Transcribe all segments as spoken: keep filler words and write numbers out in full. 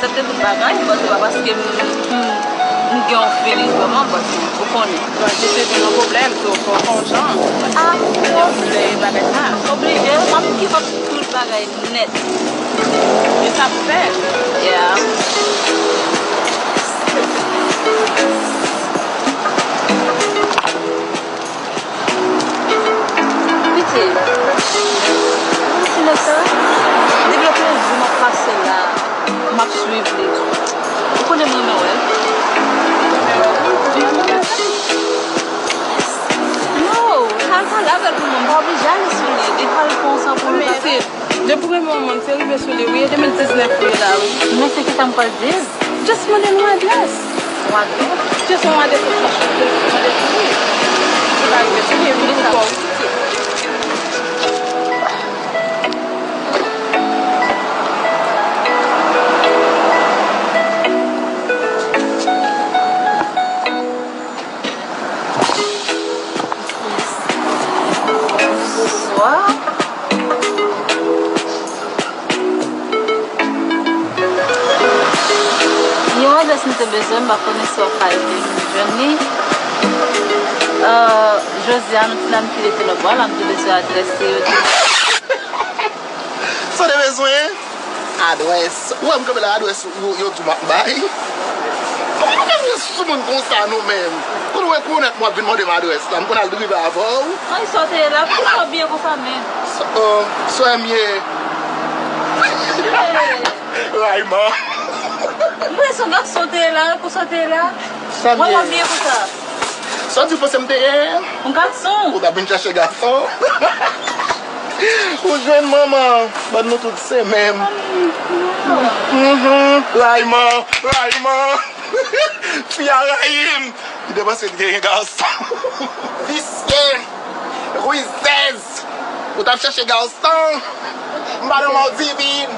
Aksepte tout bagay, but se pa paske m, m, m gen yon feelings pou mwen, but ou konnen. Bon, si se vin yon pwoblèm, so, fò, fò w jan. Ah, ou oblije bagay sa. Oblije, m ap give up tout bagay nèt. E sa ap fè. Yeah. Piti, ti nèg sa, depi lòt jou m ap pase la, m ap swiv li. Ou konnen m renmen wè l. No, al pale avè l pou mwen, m pa oblije ale sou li, li pale konsa pou li. Piti, depi w renmen yon moun, se rive sou li, wi, e de mil diznèf wi la, wi. Men se kisa m pral di l? Just mande l yon adrès. Yon adrès? Just yon adrès ou chèche, mande pou li. Li pa rive sou li, epi li sa. Bonswa. Yon adrès m te bezwen, m pa konnen si w ap ka ede m jwenn li. Euh, Josiane, yon ti dam ki rete lòtbò la, m te bezwen adrès li, yo di. Sa w te bezwen? Adrès. Ou wè m kanpe la, adrès ou, yo di w m ap bay. Kòman w fè vin sou moun konsa, non, menm? Kounye w rekonèt mwen ap vin mande m adrès la, m konn al drive avè w. Ay, sa w te ye la, poukisa w abiye konsa, menm? Sa, euh, sa w ye? Rayman. M panse se yon gason w te ye la, konsa w te ye la. Sa m ye? Wè w abiye konsa. Sa w di w panse m te ye? Yon gason. Ou t ap vin chèche gason? Ou jwenn manman, bann nou tout se menm. Mhm. Rayman, Rayman. Fi a rayi m. Li te panse l genyen gason. Visye, rizèz. Ou t ap chèche gason. M pa nan mò divin.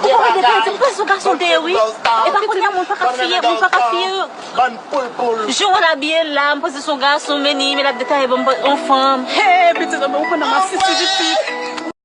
Ou pa wè depi lè, se sou gason te ye, wi. E pa kounye a, moun pa ka fiye, moun pa ka fiye. Bann poulpoul. Jan w al abiye la, m panse se yon gason, men li, men l ap detaye ban m yon fanm. Hey, pitit, ou konn nan masisi pitit.